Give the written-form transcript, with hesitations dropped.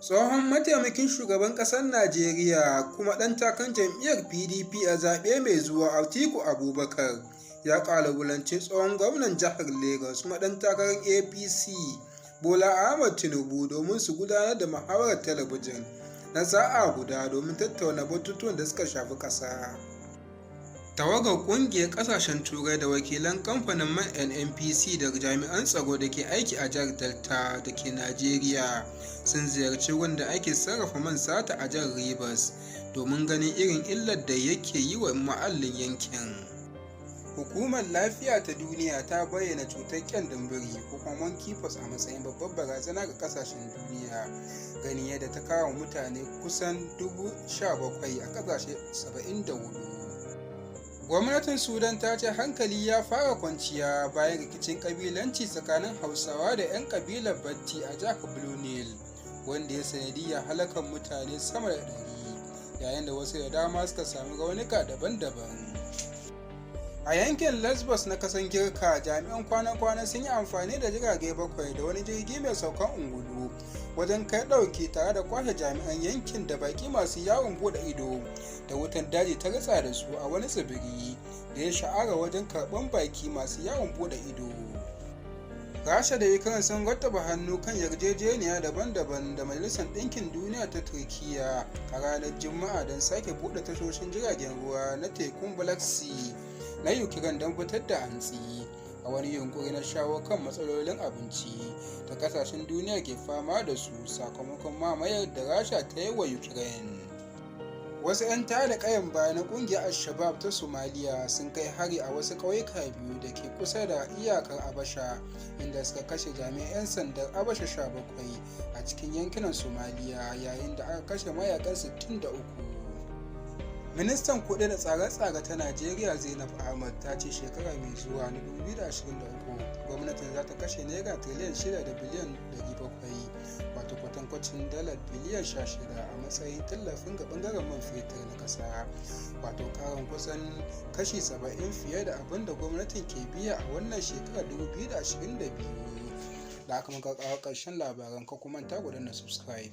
Tsohon mataimakin shugaban ƙasar Najeriya kuma ɗan takarar jam'iyyar PDP a zaɓe mai zuwa, Atiku Abubakar, ya ƙalubalanci tsohon gwamnan jihar Legas kuma ɗan takarar APC, Bola Ahmed Tinubu, domin su gudanar da muhawarar talabijin na sa'a guda domin tattauna batutuwan da suka shafi ƙasa. Tawagar Ƙungiyar Ƙasashen Turai da wakilan kamfanin man NNPC da jami'an tsaro da ke aiki a jihar Delta da ke Najeriya sun ziyarci wurin da ake sarrafa man sata a jihar Rivers domin ganin irin illar da yake yi wa muhallin yankin. Hukumar Lafiya ta Duniya ta bayyana cutar ƙyandon biri ko kuma monkeypox a matsayin babbar barazana ga ƙasashen duniya, ganin yadda ta kama mutane kusan 17,000 a ƙasashe 74. Gwamnatin Sudan ta ce hankali ya fara kwanciya bayan rikicin kabilanci tsakanin Hausawa da 'yan kabilar Batti a jihar Blue Nile, wanda ya sanadiyyar halakar mutane sama da 100, yayin da wasu da dama suka sami raunuka daban-daban. A yankin Lesbos na kasan Girka, jami'an kwana-kwana sun yi amfani da jirage bakwai da wani jirgi mai saukan ungulu wajen kai ɗauki tare da kwashe jami'an yankin da baki masu yawon bude ido da wutan daji ta ritsa da su a wani tsibiri da ya shahara wajen karɓar baki masu yawon bude ido. Rasha da Ukraine sun rattaba hannu kan yarjejeniya daban-daban da Majalisar Ɗinkin Duniya ta Turkiyya a ranar Juma'a don sake buɗe tashoshin jiragen ruwa na tekun Black Sea na Ukraine don fitar da hatsi, a wani yunkuri na shawo kan matsalolin abinci da kasashen duniya ke fama da su sakamakon mamayar da Rasha ta yi wa Ukraine. Wasu 'yan tada kayan baya na kungiyar Al-Shabab ta Somaliya sun kai hari a wasu ƙauyuka biyu da ke kusa da iyakar Habasha, inda suka kashe jami'an 'yan sandan Habasha 17 a cikin yankunan Somaliya, yayin da aka kashe mayakan 63. Ministan Kuɗi da Tsare-tsare ta Najeriya, Zainab Ahmad, ta ce shekara mai zuwa na 2023 gwamnatin za ta kashe naira tiriliyan 6 da biliyan 700, wato kwatankwacin dala biliyan 16, a matsayin tallafin ga bangaren man fetur na kasa, wato karin kusan kashi 70 fiye da abin da gwamnatin ke biya a wannan shekarar 2022. Da aka muka kawo ƙarshen labaran, ka kuma ta gudanar subscribe.